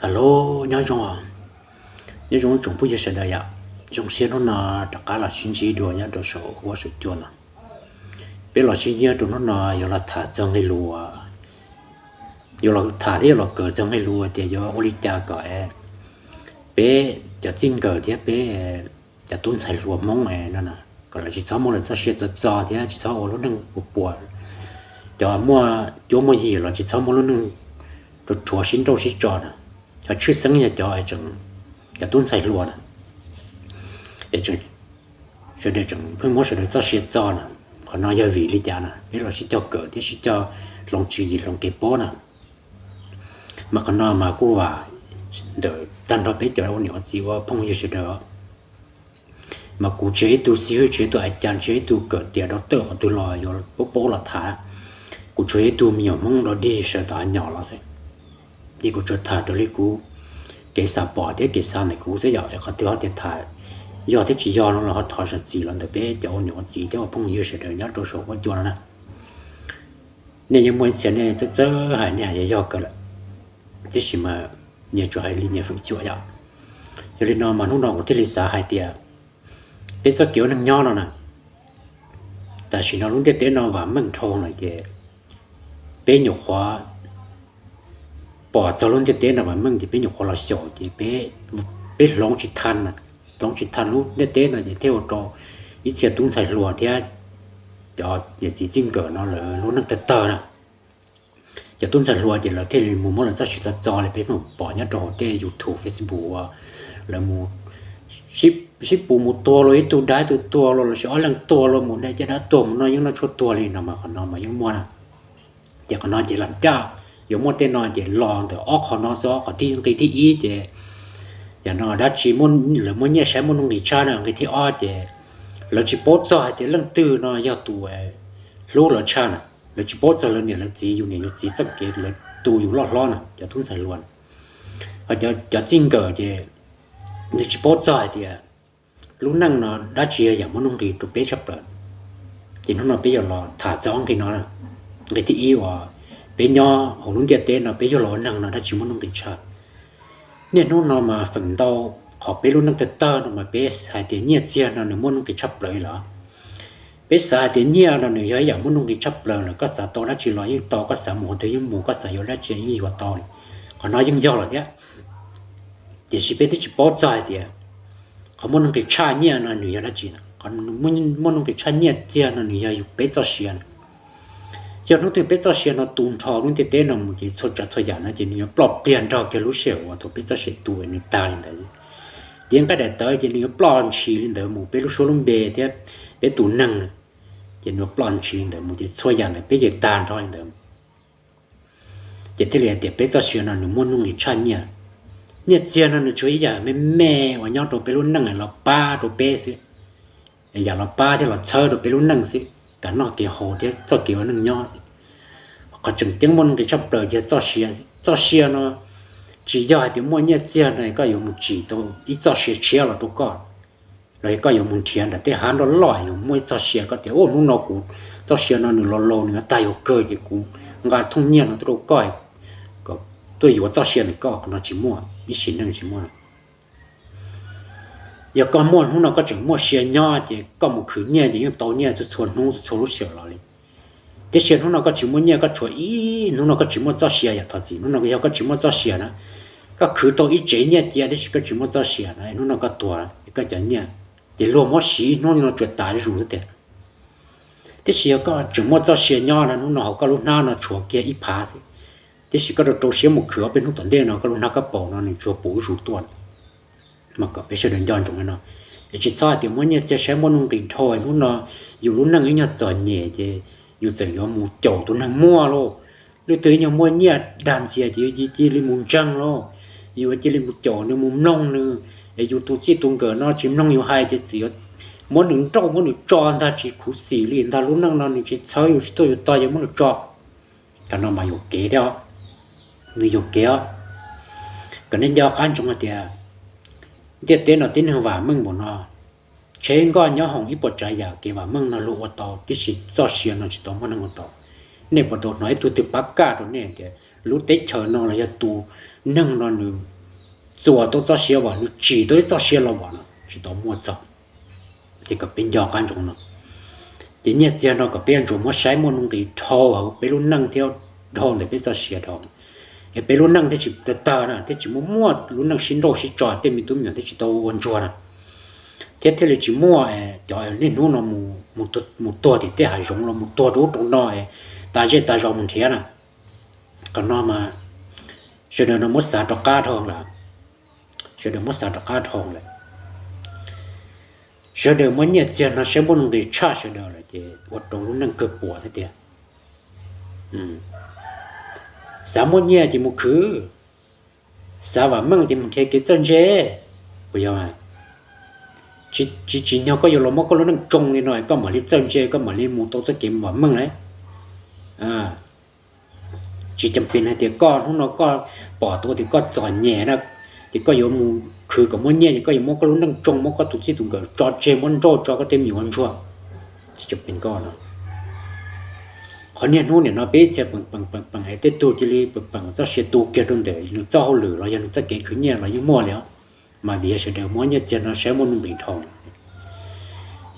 Hello, nyob zoo, nyob zoo tsoom phooj ywg sawv daws yom. Zoo siab hnub no rov qab los sib ntsib dua nyob rau saum huab saum cua no. Peb los sib ntsib rau hnub no yuav los tham txog nqe lus, yuav los tham thiab yuav los kawm txog nqe lus tias yuav ua li cas kom peb cov txij nkawm thiab peb cov tub ntxhais hluas Hmoob no kom lawv tsis txhob muaj lawv txoj sia txog txog thiab tsis txhob ua lub neej puas puas. Cov muaj cuab muaj yig los tsis txhob muaj lub neej rhuav rhuav sib nrauj sib tso na. Cov tshwj xeeb yog cov, cov tub ntxhais hluas na, es sawv daws tseem pheej muab sawv daws txoj sia txog na. Qhov no yog vim li cas na, peb los sib cog kawm thiab sib cog hloov tswv yim hloov kev paub na. Mas qhov no mas kuj vam ntawm tag nrho peb cov ua niam ua txiv ua phooj ywg sawv daws. Mas kuv tsis yog ib tug xib hwb, tsis yog ib tug a cas, tsis yog ib tug kawm tias doctor qhov twg los yuav paub paub los tham. Kuv tsuas yog ib tug me nyuam Hmoob dog dig sawv tom a nyom los xwb. Ces kuv tsuas tham raws li kuv kev xav pom thiab kev xav ntawm kuv xwb yom. Qhov twg ho tias tham yog thiab tsis yog no los ho thov zam txim los ntawm peb cov ua niam ua txiv thiab ua phooj ywg sawv daws nyob rau saum huab cua no na. Nej yeej muaj ib txhia nej txawj txawj hais nej hais yog yog kawg lawm, tiam sis mas nyias tsuas hais li nyias feem xyuam yom. Yog li no mas hnub no kuv thiaj li xav hais tias peb txoj kev ua neej nyob no na, tam sim no lub ntiaj teb no vam meej dhau lawm ces peb nyuam qhuav pom txog lub ntiaj teb no vam meej ces peb nyuam qhuav los xyaum ces peb hloov tsis tha, hloov tsis tha lub ntiaj teb no ces thiaj ua rau ib txhia tub ntxhais hluas thiab cov niam txiv txij nkawm no lawv lub neej tawg tawg na. Cov tub ntxhais hluas ces lawv thiaj li mus muab lawv txoj sia txog txog li peb mus pom nyob rau hauv tej YouTube, Facebook uas lawv mus sib pus mus tuag los ib tug dab ib tug tuag los lossis ob leeg tuag los mus dai caj dab tuag mus noj yeeb noj tshuaj tuag li no mas qhov no mas yeej muaj na. Ces qhov no ces lam caj yuav muaj tej no ces los ntawm ob qho no xwb, qhov thib nqi thib ib ces yam no dab tsi lawv muaj nyiaj saib muaj nuj nqis tshaj na, nqi thib ob ces lawv tsis paub txog hais tias leej twg no yog tus hlub lawv tshaj na, lawv tsis paub txog lawv niam lawv txiv, yus niam yus txiv txoj kev lawv tu yus loj hlob na, cov tub ntxhais hluas na. Ho cov txij nkawm ces nws tsis paub txog hais tias lub neej no dab tsi yog yam muaj nuj nqis rau peb tshaj plaws. Ces hnub no peb yuav los tham txog ob nqi no, nqi thib ib uas peb nyob hauv lub ntiaj teb no peb yug los ua neeg no dab tsi muaj nuj nqis tshaj. Niaj hnub no mas feem ntau qhov peb lub neej tawg tawg no mas peb hais tias nyiaj txiag no nws muaj nuj nqis tshaj plaws li los? Peb xav hais tias nyiaj no nws yog ib yam muaj nuj nqis tshaj plaws lawm, koj xav tau dab tsi los yeej tau, koj xav mus qhov twg yeej mus, koj xav yuav dab tsi yeej yuav tau li. Qhov no yeej yog lawm thiab, tiam sis peb twb tsis paub txog hais tias qhov muaj nuj nqis tshaj nyiaj no nws yog dab tsi na. Qhov muaj nuj nqis tshaj nyiaj txiag no nws yog yus peb txoj sia na. Yog hnub twg peb txoj sia no tu nrho lub ntiaj teb no mus ces txhua tsav txhua yam no ces nws yuav ploj pliag nrog kiag lub sij hawm uas thaum peb txoj sia tu nws tag li ntawd. Ces nqaij daim tawv ces nws yuav ploj ntshis li ntawd mus, peb lub suab lub npe thiab peb tus neeg ces nws yuav ploj ntshis li ntawd mus ces txhua yam ntawm peb ces tag nrho li ntawd. Ces thiaj li hais tias peb txoj sia no nws muaj nuj nqis tshaj nyiaj. Nyiaj txiag no nws tsuas ib yam me me uas nyob rau peb lub neej los pab rau peb xwb, yam los pab thiab los txhawb rau peb lub neej xwb, kev noj kev haus thiab txoj kev ua neej nyob xwb. Qhov tseem ceeb muaj nuj nqis tshaj plaws yog txoj sia. Txoj sia no tsis yog hais tias muaj nyiaj txiag no koj yuav mus tsim tau ib txoj sia tshiab los rau koj, los yog koj yuav mus nrhiav nram tej hav nroj loj yuav muaj ib txoj sia koj tias hnub no kuv txoj sia no nws laus laus nws yuav tag yuav kawg ces kuv nqa thooj nyiaj no tuaj rau koj kom tuaj yuav txoj sia ntawm koj. Qhov no tsis muaj, ib sim neej tsis muaj. Yog koj muaj hnub no koj tseem muaj sia nyob ces koj mus khwv nyiaj ces yeej tau nyiaj txhua txhua hnub txhua lub sij hawm los li. Tiam sis hnub no koj tsis muaj nyiaj, koj tshuav ib hnub no koj tsis muaj txoj sia yom, thov txim, hnub no yog koj tsis muaj txoj sia na, koj khwv tau ib tsev nyiaj cia tiam sis koj tsis muaj txoj sia na, hnub no koj tuag, koj cov nyiaj ces luag muab siv ib hnub no tsuas tas zuj zus xwb tiag. Tiam sis yog koj tseem muaj txoj sia nyob na, hnub no hauv koj lub hnab no tshuav kiag ib phav xwb, tiam sis koj rau rau siab mus khwv ob peb hnub tom ntej no koj lub hnab kab paus no nws tsuas puv zuj zus tuaj. Mas kom peb sawv daws nco ntsoov li no, es tsis txhob hais tias muaj nyiaj txiag saib muaj nuj nqis dhau, hnub no yus lub neej ib nyuag txom nyem ces yus txawm yuav mus caum tus neeg muaj lauj, leej twg ib nyuag muaj nyiaj dag ntxias ces yus cia li mus ntseeg lauj, yus cia li mus caum nws mus mloog nws, es yus tus txij tus nkawm no tsis mloog yus hais ces txawm yuav muab nws nrauj muab nws tso ntag, tsis khuv xim li ntag, lub neej no nws tsis txhawb yus tsis tuaj yus tog, yuav muab nws tso. Cov no mas yuam kev thiab, nws yuam kev os. Kom nej nco qab ntsoov hais tias ntiaj teb no tib neeg vam meej npaum no, tsheb nkoj nyob hoom ib puas tsav yam kev vam meej no luag ua tau, tiam sis txoj sia no tsis tau muaj neeg ua tau. Nej puas tau hnov ib tug twg pab kaj rau nej tias lub teb chaws no los yog tus neeg no nws txuas tau txoj sia vam, nws tsim tau ib txoj sia los vam no tsis tau muaj txog. Ces kom peb nco qab ntsoov no. Ces nyiaj txiag no kom peb yuav tsum muab saib muaj nuj nqis dhau hauv peb lub neej thiab dhau ntawm peb txoj sia dhau. Es peb lub neej thiaj tsis tawg tag na, thiaj tsis muaj muaj lub neej sib nrauj sib tso, tej me tub me nyuam thiaj tsis tau ua ntsuag na, thiab thiaj li tsis muaj cov niaj hnub no mus tuag tim tej hav zoov los mus tuag rau ub rau no, tas zej tas zos mus nrhiav na. Qhov no mas sawv daws no muab xav rov qab dhau lawm, sawv daws muab xav rov qab dhau lawm. Sawv daws muab nyiaj txiag no saib muaj nuj nqis tshaj sawv daws lawm ces ua rau lub neej kawg puas thiab tiag. Xav muaj nyiaj ces mus khwv, xav vam meej ces mus nrhiav kev txawj ntse, puas yog? Tsis tsim nyog koj yuav los muab koj lub neej tsoo li no koj mam li txawj ntse, koj mam li mus tau txoj kev vam meej na. Tsis cam pes hais tias koj hnub no koj pom tau tias koj txom nyem na, ces koj yuav mus khwv kom muaj nyiaj ces koj yuav muab koj lub neej tsoo, muab koj tus txij tus nkawm tso tseg, muab nrauj tso, koj tej me nyuam ua ntsuag. Tsis cam pes koj no. Qhov niaj hnub nim no peb txhia peem peem peem es tej tug cia li peem peem txoj sia tu kiag rau ntawm nws txoj hauj lwm los yog nws txoj kev khwv nyiaj los yeej muaj li os. Mas vim yog sawv daws muab nyiaj txiag no saib muaj nuj nqis dhau.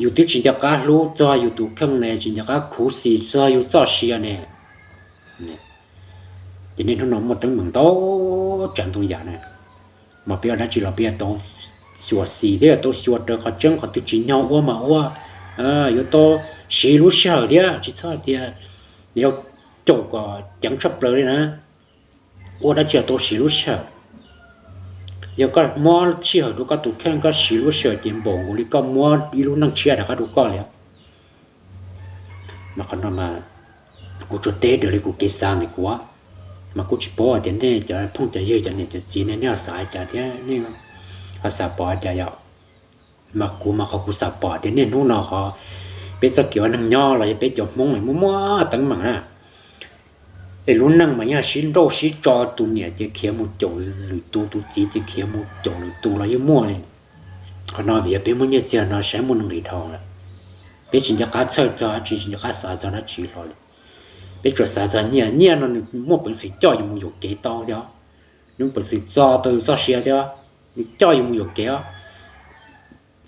Yus twb tsis nco qab hlub txog yus tus kheej ne, tsis nco qab khuv xim txog yus txoj sia ne. Ces niaj hnub no muaj teeb meem ntau tsav ntau yam na, mas peb ua dab tsi los peb yuav tau xyuam xim thiab yuav tau xyuas raws qhov tseeb, qhov twg tsim nyog ua mas ua, yuav tau siv lub sij hawm thiab tsis txhob hais tias yuav caum kom ceev tshaj plaws li na. Ua dab tsi yuav tau siv lub sij hawm. Yog koj muab sij hawm rau koj tus kheej, koj siv lub sij hawm ces npaum nkaus li koj muab ib lub neej tshiab rov qab rau koj li. Mas qhov no mas kuv tsuas teb raws li kuv kev xav ntawm kuv, mas kuv tsis paub hais tias nej cov phooj cov ywg cov niam cov txiv ne nej ho xav cas thiab nej ho xav pom cas yom. Mas kuv mas qhov kuv xav pom tias niaj hnub no qhov peb txoj kev ua neeg nyob los yog peb cov Hmoob muaj muaj teeb meem na. Es lub neej mas yeej sib nrauj sib tso, tus niam ces khiav mus caum lwm tus, tus txiv ces khiav mus caum lwm tus los yeej muaj li. Qhov no vim yog peb muaj nyiaj txiag no saib muaj nuj nqis dhau lawm. Peb tsis nco qab txhawj txog dab tsi, tsis nco qab xav txog dab tsi hlo li. Peb tsuas xav txog nyiaj, nyiaj no nws muaj peev xwm coj yus mus yuam kev tau thiab, nws muaj peev xwm txo tau yus txoj sia thiab, nws coj yus mus yuam kev os.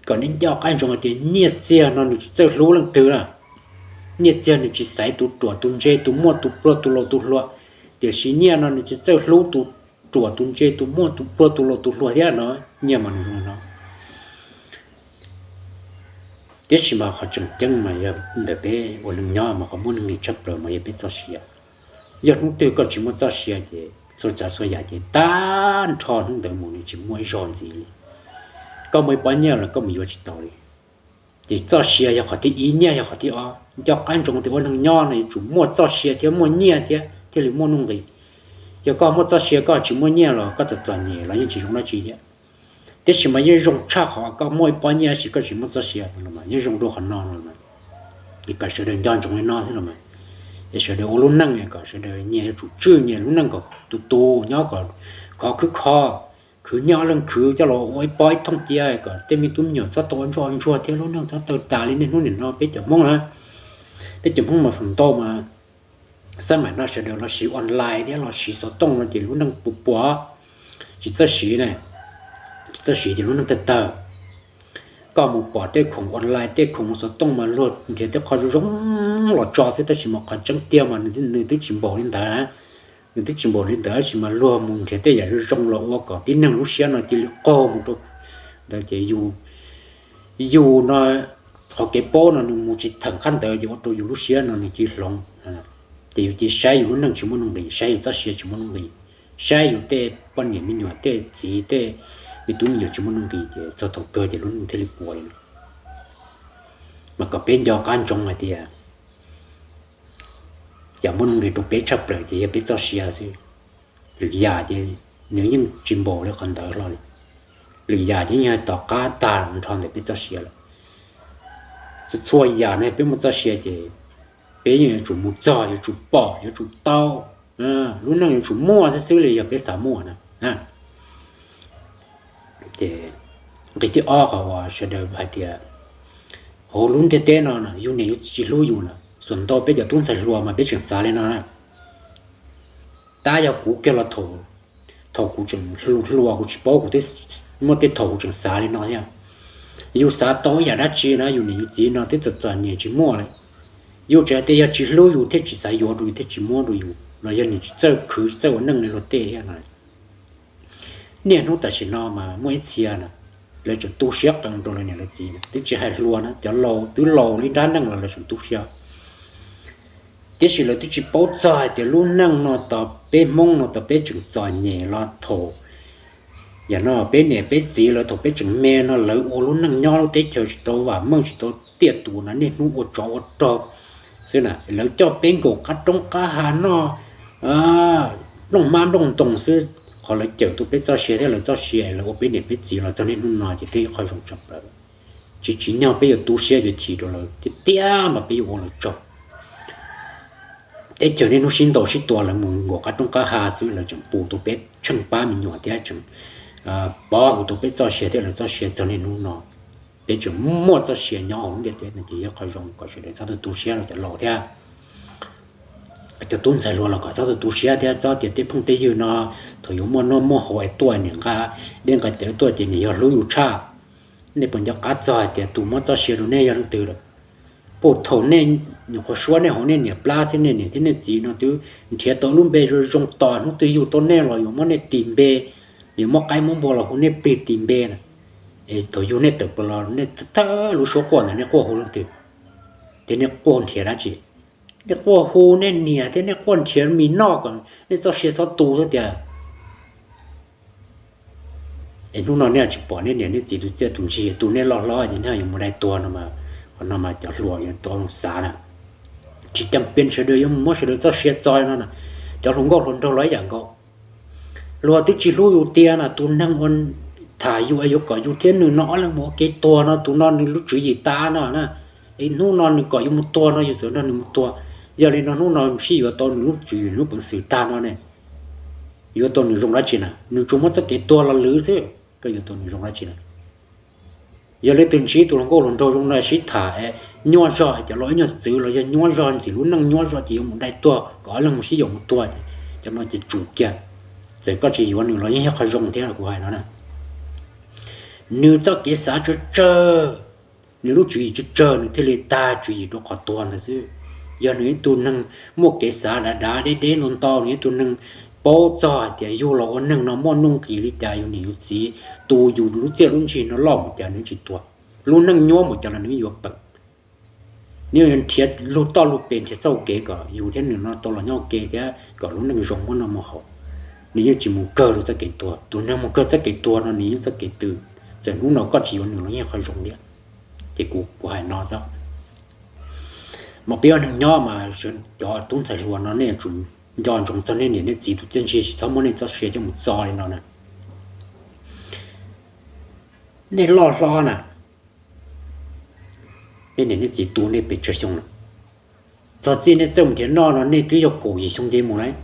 Kom nej nco qab ntsoov hais tias nyiaj txiag no nws tsis txawj hlub leej twg na. Nyiaj txiag nws tsis xaiv tus ruam tus ntse, tus muaj tus pluag tus laus tus hluas, tiam sis nyiaj no nws tsis txawj hlub tus ruam tus ntse, tus muaj tus pluag tus laus tus hluas thiab no. Nyiaj mas nws zoo li no. Tiam sis mas qhov tseem ceeb mas yog ntawm peb ua neej nyob mas qhov muaj nuj nqis tshaj plaws mas yog peb txoj sia. Yog hnub twg koj tsis muaj txoj sia ces txhua tsav txhua yam ces tag nrho hnub ntawd mus nws tsis muaj ib zaug ntxiv li. Koj muaj ib pob nyiaj los koj mus yuav tsis tau li. Ces txoj sia yog qhov thib ib, nyiaj yog qhov thib ob. Nco qab ntsoov tias ua neeg nyob no yuav tsum muaj txoj sia thiab muaj nyiaj thiab thiaj li muaj nuj nqis. Yog koj muaj txoj sia koj tsis muaj nyiaj los koj txom txom nyem los yeej tsis zoo dab tsi thiab. Tiam sis mas yeej zoo tshaj qhov koj muaj ib pob nyiaj tab sis koj tsis muaj txoj sia, yeej zoo dua qhov no no. Es kom sawv daws nco ntsoov li no xwb no mas, es sawv daws ua lub neej kom sawv daws nyias yuav tsum tswj nyias lub neej kom tus tus nyob kom khov khwb kho, khwv nyiaj ob leeg khwv coj los ua ib pob ib thooj cia kom tej me tub me nyuam txhob tau ua ntsuag ua ntsuag thiab lub neej txhob tawg tas li niaj hnub nim no peb cov Hmoob na. Peb cov Hmoob mas feem ntau mas xab maim no sawv daws los siv online thiab los siv xov tooj no ces lub neej puas puas tsis txawj siv ne, tsis txawj siv ces lub neej tawg tawg. Koj mus pom tej khoom online tej khoom xov tooj mas luag nrhiav tej qho zoo zoo los tso xwb tab sis mas qhov tseeb tiag mas nws twb tsis npaum li ntawd na. Nws twb tsis npaum li ntawd tab sis mas luag mus nrhiav tej yam zoo zoo los ua kom tib neeg lub siab no cia li qaug mus rau ntawd ces yus no qhov kev paub no nws mus tsis theem qab ntawd ces ua rau yus lub siab no nws cia li hloov. Ces yus cia li saib yus lub neej tsis muaj nuj nqis, saib yus txoj sia tsis muaj nuj nqis, saib yus tej poj niam me nyuam tej txiv tej me tub me nyuam tsis muaj nuj nqis ces txog thaum kawg ces lub neej thiaj li puas li no. Mas kom peb nco qab ntsoov hais tias yam muaj nuj nqis rau peb tshaj plaws ces yog peb txoj sia xwb. Lwm yam ces nws yeej tsis npaum li qhov ntawd hlo li. Lwm yam ces yeej tom qab tag nrho ntawm peb txoj sia lawm. Txhua txhua yam no peb muaj txoj sia ces peb yeej yuav tsum mus txog, yuav tsum pom, yuav tsum tau. Lub neej yuav tsum muaj xwb xwb li yog peb xav muaj na. Ces nqe thib ob qhov uas sawv daws hais tias hauv lub ntiaj teb no yus niam yus txiv tsis hlub yus na, xuas ntau peb cov tub ntxhais hluas mas peb tseem xav li no na. Tab yog kuv kiag los thaum thaum kuv tseem hluas kuv tsis paub, kuv twb muaj tej thaum kuv tseem xav li no thiab. Yus xav tau ib yam dab tsi na yus niam yus txiv no twb txom txom nyem tsis muaj li. Yus tseem hais tias yog tsis hlub yus thiaj tsis xav yuav rau yus thiaj tsis muab rau yus los yog nws tsis txawj khwv tsis txawj ua neej li luag tej thiab no. Niaj hnub tam sim no mas muaj ib txhia na, lawv tseem tu siab qees rau lawv niam lawv txiv na, twb tsis hais hluas na, cov laus twb laus li nrab neej los lawv tseem tu siab. Tiam sis lawv twb tsis paub txog hais tias lub neej no tau peb Hmoob no tau peb tseem txom nyem los thaum, yam no peb niam peb txiv lawv thaum peb tseem me no lawv ua lub neej nyob lub teb chaws tsis tau vam meej tsis tau tiaj tus no niaj hnub ua tsov ua rog xwb na, lawv coj peb nkaum qab roob qab hav noj nplooj hmab nplooj ntoo xwb. Qhov lawv cawm tau peb txoj sia thiab lawv txoj sia lawv ua peb niam peb txiv los txog niaj hnub no ces twb yog qhov zoo tshaj plaws. Tsis tsim nyog peb yuav tu siab yuav chim rau lawv tiag tiag mas peb yuav ua lawv tsaug. Teb chaws niaj hnub sib ntaus sib tua lawv mus nkaum qab roob qab hav xwb lawv tseem pub tau peb tsheej pab me nyuam thiab tseem pov hwm tau peb txoj sia thiab lawv txoj sia txog niaj hnub no. Peb tseem muaj txoj sia nyob hauv lub ntiaj teb no ces yog qhov zoo kom sawv daws txhob tu tu siab rau cov laus thiab. Cov tub ntxhais hluas los kom txhob tu tu siab thiab txhob tias tej phooj tej ywg no thaum yuav muaj noj muaj haus es tuaj niam nqa dej nqa cawv tuaj ces niam yog hlub yus tshaj. Nej puas nco qab txog hais tias tus muab txoj sia rau nej yog leej twg lawm? Puag thaum nej nyuam qhuav suab nej hauv nej niam plab xwb nej niam thiab nej txiv no twb nrhiav tau lub npe zoo zoo tos hnub twg yug tau nej los yuav muab nej tis npe, yuav muab qaib muab npua los hu nej plig tis npe na. Es thaum yug nej tawm plaws los nej thawj lub suab quaj ntawd nej quaj hu leej twg? Ces nej quaj nrhiav dab tsi? Nej quaj hu nej niam thiab nej quaj nrhiav mis noj kom nej txoj sia txhob tu xwb tiag. Es hnub no nej tsis pom nej niam nej txiv tus txiaj tus ntsig tus nej loj hlob ces nej yuav mus dai tuag no, qhov no mas cov hluas yuav tau xav na. Tsis cam pes sawv daws yuav mus muab sawv daws txoj sia txo no na. Cov hluas nkauj hluas nraug los ib yam nkaus. Luag twb tsis hlub yus tiag na, tus neeg uas tham yus es yuav kom yus thiab nws no ob leeg mus ua kev tuag no, tus no nws lub tswv yim tas no na. Es hnub no nws kom yus mus tuag no yus txawm nrog nws mus tuag. Yog li no hnub no sib yuav tau nws lub tswv yim nws lub peev xwm tag no ne, yuav tau nws zoo dab tsi na? Nws tsuas muab txoj kev tuag los lwv xwb, koj yuav tau nws zoo dab tsi na? Yog leej twg ntsib tus hluas nkauj hluas nraug zoo no sib tham es nyuaj zog es cov laus ib nyuag txwv los yog nyuaj zog ntxim lub neej nyuaj zog ces yuav mus dai tuag kom ob leeg mus sib yaum mus tuag, cov no ces tsum kiag. Txawm koj tsis yuav nws los yeej yog qhov zoo thiab kuv hais no na. Nws txoj kev xav tsawg tsawg, nws lub tswv yim tsawg tsawg nws thiaj li tag tswv yim rau qhov tuag ntawd xwb. Yog nws ib tug neeg muaj kev xav dav dav deb deb ntau ntau, nws ib tug neeg paub txog hais tias yug los ua neeg no muaj nuj nqis li cas, yus niam yus txiv tu yus lub txiaj lub ntsig no loj mus cas nws tsis tuag, lub neej nyuaj mus cas los nws yuav peem. Nws yuav nrhiav lub toj lub pes nrhiav txoj kev kom yus thiab nws no tau los nyob ua ke thiab kom lub neej zoo muaj noj muaj haus. Nws yeej tsis mus kawg rau txoj kev tuag. Tus neeg mus kawg txoj kev tuag no nws yeej txoj kev twg. Txawm hnub no koj tsis yuav nws los yeej qhov zoo thiab. Ces kuv kuv hais no xwb. Mas peb ua neeg nyob mas cov tub ntxhais hluas no nej yuav tsum nco ntsoov txog nej niam nej txiv tus txiaj ntsig, tsis txhob muab nej txoj sia coj mus txo li no na. Nej loj hlob na, nej niam nej txiv tu nej pes tsawg xyoo lawm? Txog txij nej txawj mus nrhiav noj no nej twb yog kaum yim xyoo nce mus lawm.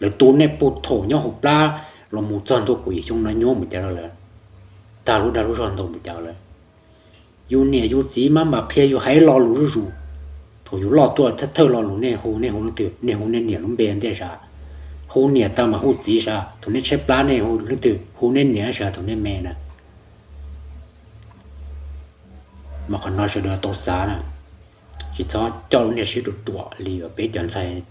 Lawv tu nej puag thaum nyob hauv plab los mus txog ntua kaum yim xyoo no nyuaj mus cas lawm, tag lub dag lub zog ntau mus cas lawm. Yus niam yus txiv maj mam qhia yus hais lo lus zuj zus. Thaum yus loj tuaj thawj thawj lo lus nej hu nej hu leej twg? Nej hu nej niam lub npe ntej sav, hu niam tag mam hu txiv sav. Thaum nej tshaib plab nej hu leej twg? Hu nej niam sav thaum nej me na. Mas qhov no sawv daws tau xav na, tsis txhob coj lub niag siab ruam ruam li peb cov ntxhais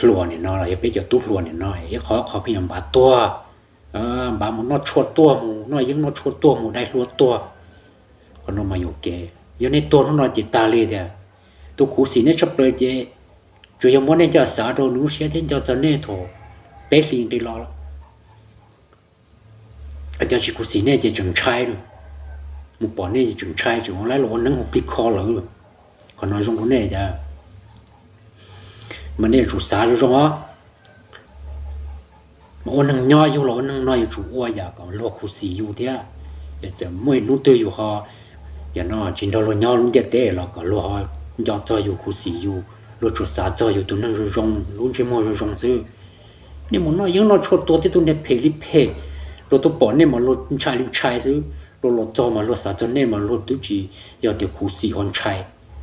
hluas nim no los yog peb cov tub hluas nim no, ib qho qho pheej yuav npav tuag, npav mus noj tshuaj tuag, mus noj yeeb noj tshuaj tuag, mus dai hlua tuag. Qhov no mas yuam kev, yog nej tuag hnub no ces tag li tiag. Tus khuv xim nej tshaj plaws ces tsuas yog muab nej coj xav rau nws lub siab thiab nco txog nej thaum peb hlis nqis los lawm. Cov tsis khuv xim nej ces tseem ntshai lawm, mus pom nej ces tseem ntshai tseem ua laib los ua neeb hu plig kho lawm. Qhov no zoo rau nej cas, mas nej yuav tsum xav zoo zoo os. Mas ua neeg nyob yug los ua neeg no yuav tsum ua yam kom luag khuv xim yus thiab. Yog txawm muaj ib hnub twg yus ho, yam no tsis nrog luag nyob lub ntiaj teb los kom luag ho nco txog yus khuv xim yus, luag tsuas xav txog yus tus neeg zoo zoo lub ntsej muag zoo zoo xwb. Nej mus noj yeeb noj tshuaj tuag tej tug niag phem li phem, luag tuaj pom nej mas luag ntshai li ntshai xwb. Luag los txog mas luag xav txog nej mas luag twb tsis yog tias khuv xim ho ntshai.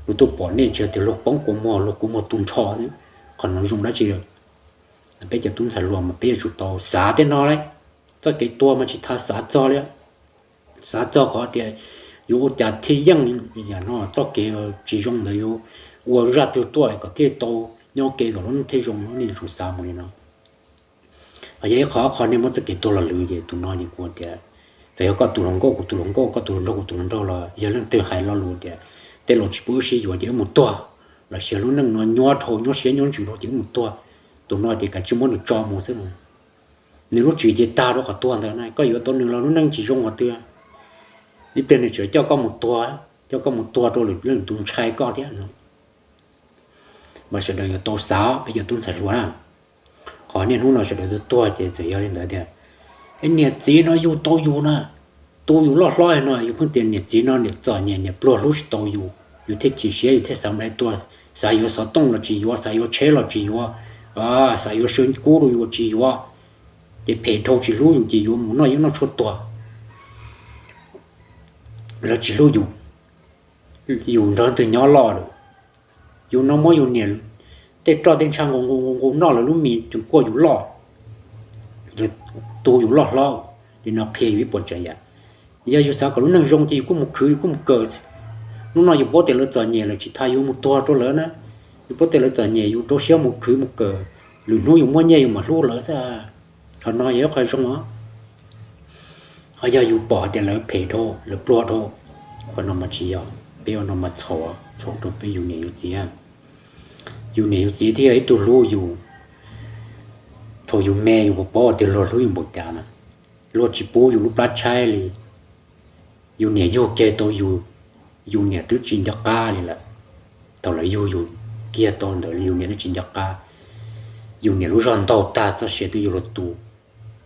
Luag tuaj pom nej tsis yog tias luag poob kua muag luag kua muag tu nrho xwb. Qhov no zoo dab tsi lawm? Peb cov tub ntxhais hluas mas peb yuav tsum tau xav tej no li. Txoj kev tuag mas tsis tas xav txog li. Xav txog qhov tias yuav ua cas thiaj yeej yam no txoj kev tsis zoo ntawd yuav ua zaj twg tuaj kom thiaj tau nyob kev kom lub neej thiaj zoo, nej yuav tsum xav mus li no. Yog ib qho, qhov nej muab txoj kev tuag los lwv ces tus no ces kuv tias, txawm yog koj tus hluas nkauj kuv tus hluas nkauj, koj tus hluas nraug kuv tus hluas nraug los yog leej twg hais lo lus tias tej laus tsis pub wb sib yuav ces wb mus tuag, los sis lub neej no nyuaj dhau, nyuaj siab nyuaj ntsws dhau ces wb mus tuag, tus no ces kav tsij muab nws tso mus xwb. Nws lub tswv ces tag rau qhov tuag ntawd na, koj yuav tau nws los lub neej tsis zoo qhov twg. Ib pliag nws tseem coj koj mus tuag, coj koj mus tuag rau lwm leej tus ntshai koj thiab no. Mas sawv daws yuav tau xav, peb cov tub ntxhais hluas na. Qhov niaj hnub no sawv daws tuag tuag ces txawm yog li ntawd tias, niam txiv no yug tau yus na, tu yus loj hlob no yus pheej tias niam txiv no niam txom nyem niam pluag hlub tsis tau yus, yus thiaj chim siab yus thiaj xav mus dai tuag, xav yuav xov tooj los tsis yuav, xav yuav tsheb los tsis yuav, xav yuav saw kub rau yus tsis yuav, ces phem dhau tsis hlub yus ces yuav mus noj yeeb noj tshuaj tuag. Lawv tsis hlub yus, yus nrog twg nyob loj lawm. Yus no muab yus niam tej roj tej ntsha nqus nqus nqus nqus noj lawv lub mis tseem kuaj yus loj, tu yus loj hlob. Li no qhia yus ib puas tsav yam. Yog yus xav kom lub neej zoo ces yus kuj mus khwv yus kuj mus kawm xwb. Hnub no yus paub tias lawv txom nyem lawm tsis tas yus mus tuag rau lawv na, yus paub tias lawv txom nyem yus rau siab mus khwv mus kawm, lwm hnub yus muaj nyiaj yus mam hlub lawv xwb. Qhov no yog ib qho zoo os. Ho yog yus pom tias lawv phem dhau lawv pluag dhau, qhov no mas tsis yog, peb ua no mas txhaum, txhaum rau peb yus niam yus txiv. Yus niam yus txiv thiaj yog ib tug hlub yus. Thaum yus me yus puas paub tias luag hlub yus npaum cas na, luag tsis pub yus lub plab tshaib li. Yus niam yug kiag tau yus, yus niam twb tsis nco qab li lawm. Thaum lawv yug yus kiag tau ntawd yus niam twb tsis nco qab. Yus niam lub zog ntaug tag txoj sia twb yuav luag tu.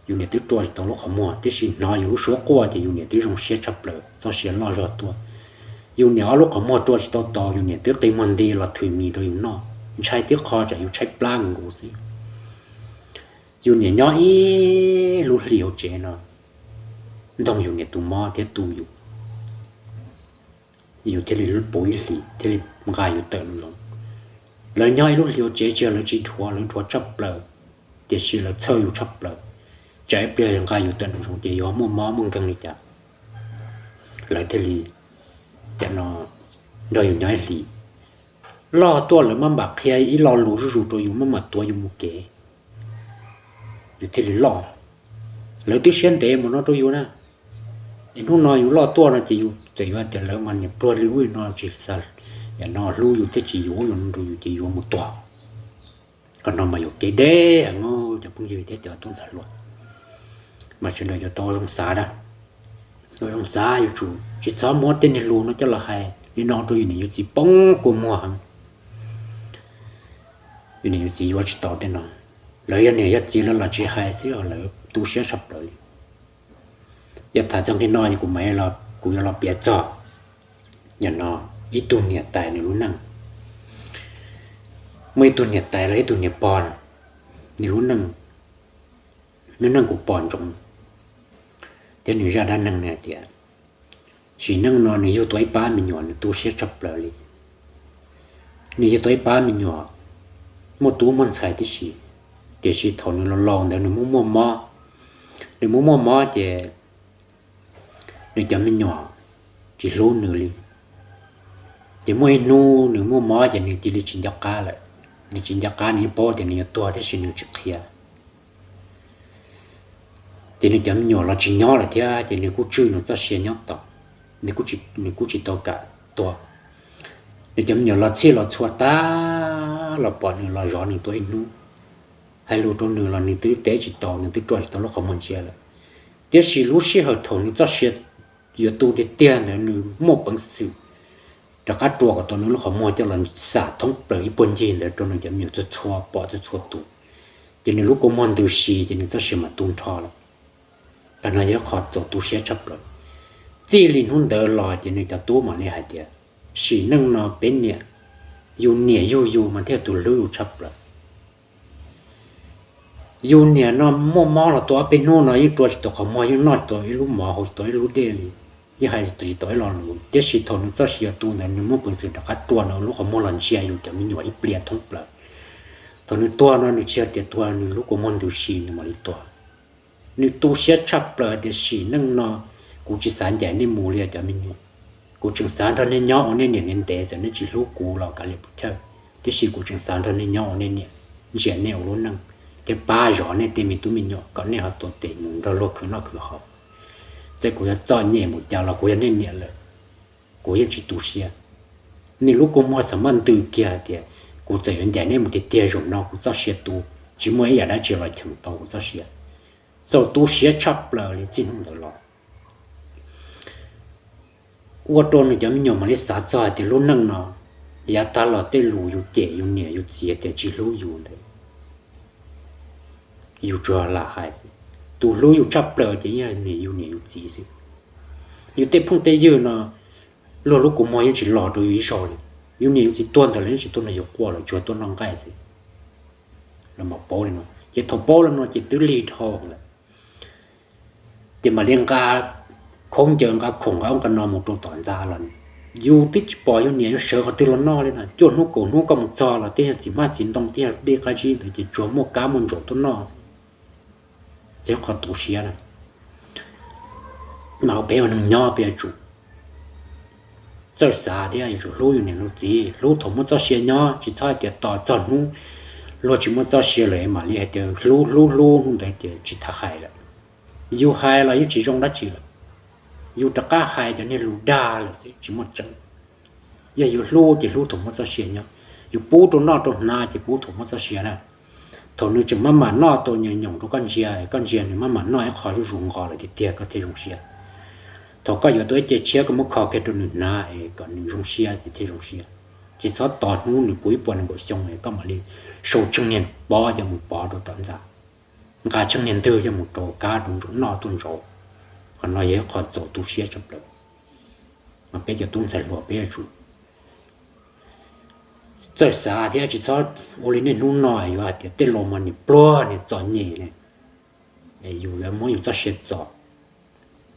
Yus niam twb rua tsis tau lub qhov muag, tiam sis hnov yus lub suab quaj ces yus niam twb zoo siab tshaj plaws, txoj sia loj zog tuaj. Yus niam ob lub qhov muag rua tsis tau tau, yus niam twb qi muag nti los thwm mis rau yus noj, ntshai tib qho tsam yus tshaib plab nkaus xwb. Yus niam nyob ib lub hlis hauv tsev no, ntoog yus niam tus mob thiab tu yus, yus thiaj li puv ib hlis thiaj li nqa yus tawm nws los. Lawv nyob ib lub hlis hauv tsev tsis yog lawv tsis dhuav, lawv dhuav tshaj plaws, tiam sis lawv txhawj yus tshaj plaws. Tsam ib pliag nqa yus tawm nws zoov ces yuav muaj mob muaj nkeeg li cas. Lawv thiaj li, cas no, nrog yus nyob ib hlis. Loj tuaj lawv maj mam qhia ib lo lus zuj zus rau yus, maj mam tuav yus mus kev, yus thiaj li loj. Lawv twb siab ntev mus no rau yus na. Es hnub no yus loj tuaj no ces yus txawm yuav tias lawv mas niam pluag li ub li no tsis xav, yam no hlub yus thiab tsis yuav ub yuav no rau yus ces yuav mus tuag. Qhov no mas yuam kev deb heev cov phooj ywg thiab cov tub ntxhais hluas. Mas sawv daws yuav tau zoo xav na, tau zoo xav, yuav tsum tsis txhob muab tej niag lus no coj los hais li no rau yus niam yus txiv poob kua muag heev. Yus niam yus txiv yuav tsis tau tej no. Lawv yog niam yog txiv lawv los tsis hais xwb los lawv tu siab tshaj plaws li. Yog tham txog nqe no es kuv mam, kuv yuav los piav txog, yam no, ib tug niam tais nws lub neej. Muaj ib tug niam tais los ib tug niam pog, nws lub neej, lub neej kuj pom ntsoov thiab nws zaj dab neeg hais tias, sim neej no nws yug tau ib pab me nyuam nws tu siab tshaj plaws li. Nws yug tau ib pab me nyuam muaj tub muaj ntxhais tib si, tiam sis thaum nws laus laus ntawd nws muaj muaj mob, nws muaj muaj mob ces nws cov me nyuam tsis hlub nws li. Ces muaj ib hnub nws muaj mob ces nws cia li tsis nco qab lawm. Nws tsis nco qab, nws yeej paub tias nws yuav tuag tab sis nws tsis qhia. Ces nws cov me nyuam los tsis nyob lawm thiab ces nws kuj tswj nws txoj sia nyob tos, nws kuj tsis tau kam tuag. Nws cov me nyuam los txhij los txhua tag los pom nws los zov nws tuaj ib hnub, hais lus rau nws los nws twb teb tsis tau, nws twb rua tsis tau lub qhov muag ntsia lawm. Tiam sis lub sij hawm thaum nws txoj sia yuav tu tiag tiag ntawd nws muaj peev xwm rov qab rua kom tau nws lub qhov muag coj los xam thoob plaws ib puag ncig ntawd rau nws cov me nyuam txhua txhua pom txhua txhua tus, ces nws lub kua muag ntws si ces nws txoj sia mam tu nrho lawm. Qhov no yog qhov txaus tu siab tshaj plaws. Txij li hnub ntawd los ces nws cov tub mam li hais tias, sim neej no peb niam, yus niam yug yus mas thiaj tus hlub yus tshaj plaws. Yus niam no muaj mob los tau ob peb hnub no yeej rua tsis tau qhov muag, yeej noj tsis tau ib lub mov, haus tsis tau ib lub dej li, yeej hais tsis tau ib lo lus, tiam sis thaum nws txoj sia tu ntawd nws muaj peev xwm rov qab rua nws lub qhov muag los ntsia yus cov me nyuam ib pliag thoob plaws. Thaum nws tuag no nws tsis yog tias tuag nws lub kua muag ntws si nws mam li tuag. Nws tu siab tshaj plaws tias sim neej no kuv tsis xav ncaim nej mus li cov me nyuam. Kuv tseem xav nrog nej nyob ua nej niam ntev ntev, txawm nej tsis hlub kuv los kav liam puas chawj, tiam sis kuv tseem xav nrog nej nyob ua nej niam, ntsia nej ua lub neej thiab pab zov nej tej me tub me nyuam kom nej ho tuav tes mus nrog luag khwv noj khwv haus. Txawm kuv yuav txom nyem mus cas los kuv yog nej niam lawm, kuv yeej tsis tu siab. Nws lub kua muag xam maj ntws kiag hais tias kuv txawm yuav ncaim nej mus tiag tiag zaum no kuv txoj sia tu, tsis muaj ib yam dab tsi los cheem tau kuv txoj sia. Txaus tu siab tshaj plaws li txij hnub ntawd los. Ua rau nws cov me nyuam mam li xav txog hais tias lub neej no yav tag los tej lus yus cem yus niam yus txiv tias tsis hlub yus ntawd, yus tsuas lam hais xwb. Tus hlub yus tshaj plaws ces yeej yog yus niam yus txiv xwb. Yus tej phooj tej ywg no luag lub kua muag yeej tsis los rau yus ib zaug li. Yus niam yus txiv tuag ntawd los yeej tsis tuaj nrog yus quaj lawm, tsuas tuaj noj nqaij xwb. Lawv mam paub li no, ces thaum paub li no ces twb lig dhau lawm. Ces mam li nqa khaub ncaws nqa khoom nqa ub nqa no mus rau tom ntxa los yus twb tsis pom yus niam yuav sawv qhov twg los noj li na. Cuaj hnub kaum hnub koj mus txog los tej yog txiv hmab txiv ntoo tej yog dej qab zib ntawd ces tsuas muaj kab muaj ntsaum tuaj noj. Ces qhov tu siab na, mas peb ua neeg nyob peb yuav tsum txawj xav thiab yuav tsum hlub yus niam yus txiv, hlub thaum muaj txoj sia nyob, tsis txhob hais tias tos txog hnub luag tsis muaj txoj sia lawm mam li hais tias hlub hlub hlub hnub ntawd ces tsis tas hais lawm. Yus hais los yeej tsis zoo dab tsi lawm, yus rov qab hais cov niag lus dag lawm xwb tsis muaj tseeb. Yog yuav hlub ces hlub thaum muaj txoj sia nyob, yus pub rau noj rau hnav ces pub thaum muaj txoj sia na. Thaum nws tseem maj mam noj tau nyoos nyoos rau koj ntsia, koj ntsia nws maj mam noj ib qho zuj zus nqos lawm tiag tiag koj thiaj zoo siab. Thaum koj yuav tau ib ce tshiab koj muab kho kiag rau nws hnav es kom nws zoo siab ces thiaj zoo siab. Tsis txhob tos hnub nws puv ib puas nees nkaum xyoo es koj mam li sau tsheej niag pob coj mus pov rau tom ntxa, nqa tsheej niag ntwg coj mus rau kab rau ntsaum noj tuaj ntsaum. Qhov no yog ib qho txaus tu siab tshaj plaws, mas peb cov tub ntxhais hluas peb yuav tsum txawj xav thiab tsis txhob ua li niaj hnub no yuav hais tias tej laus mas niam pluag niam txom nyem ne, yus yuav muab yus txoj sia txo.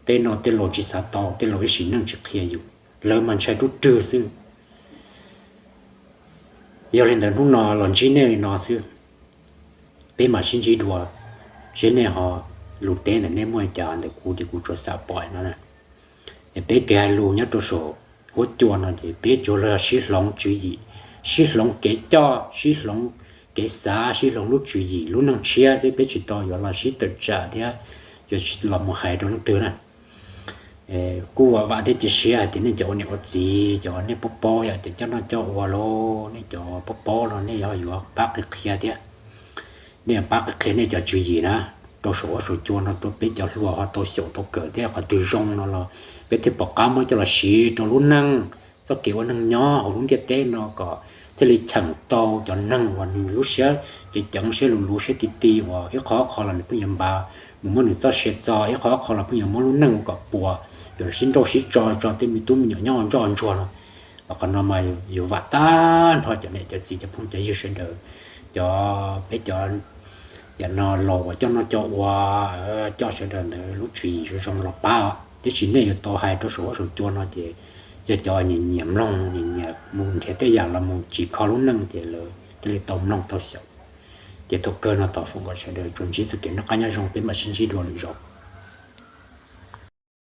Tej no tej laus tsis xav tau, tej laus ib sim neej tsis qhia yus, lawv mas ntshai rub rwg xwb. Yog li ntawd hnub no los ntsib nej li no xwb, peb mam sib ntsib dua, seb nej ho lus teb ntawm nej muaj li cas ntawm kuv ces kuv tsuas xav pom no na. Es peb kev hais lus nyob rau saum huab cua no ces peb tsuas los sib hloov tswv yim, sib hloov kev coj, sib hloov kev xav, sib hloov lub tswv yim lub neej tshiab xwb, peb tsis tau yuav los sib tawm tsam thiab yuav los mus hais rau leej twg na. Kuj vam vam thiab cia siab hais tias nej cov ua niam ua txiv, cov nej paub paub yom, cov coj noj coj ua los nej cov paub paub no nej yuav pab qhia qhia thiab. Nej yuav pab qhia qhia nej cov tswv yim na, rau saum huab saum cua no rau peb cov hluas ho tau xyaum tau kawm thiab, qhov twg zoo no los peb thiaj pom qab muab coj los siv rau lub neej, txoj kev ua neeg nyob hauv lub ntiaj teb no kom thiaj li cheem tau cov neeg uas nws lub siab ceev ceev, siab luv luv, siab ti ti uas ib qho ob qho los nws pheej yuav npaj mus muab nws txoj sia txo, ib qho ob qho los pheej yuav muab lub neej ua kom puas, yuav los sib nrauj sib tso tso tej me tub me nyuam nyob ua ntsoj ua ntsuag no. Qhov no mas yus vam tag nrho cov niam cov txiv cov phooj cov ywg sawv daws, cov peb cov yam no laus uas coj noj coj ua, coj sawv daws ntawd lub tswv yim zoo zoo los pab, tiam sis nej yuav tau hais rau saum huab saum cua no ces yog cov nyiam nyiam mloog, nyiam nyiam mus nrhiav tej yam los mus tsim kho lub neej ces lawv thiaj li tau mloog tau xyaum. Ces thaum kawg no thov foom kom sawv daws tsuas ntsib txoj kev noj qab nyob zoo, peb mam sib ntsib dua lwm zaus.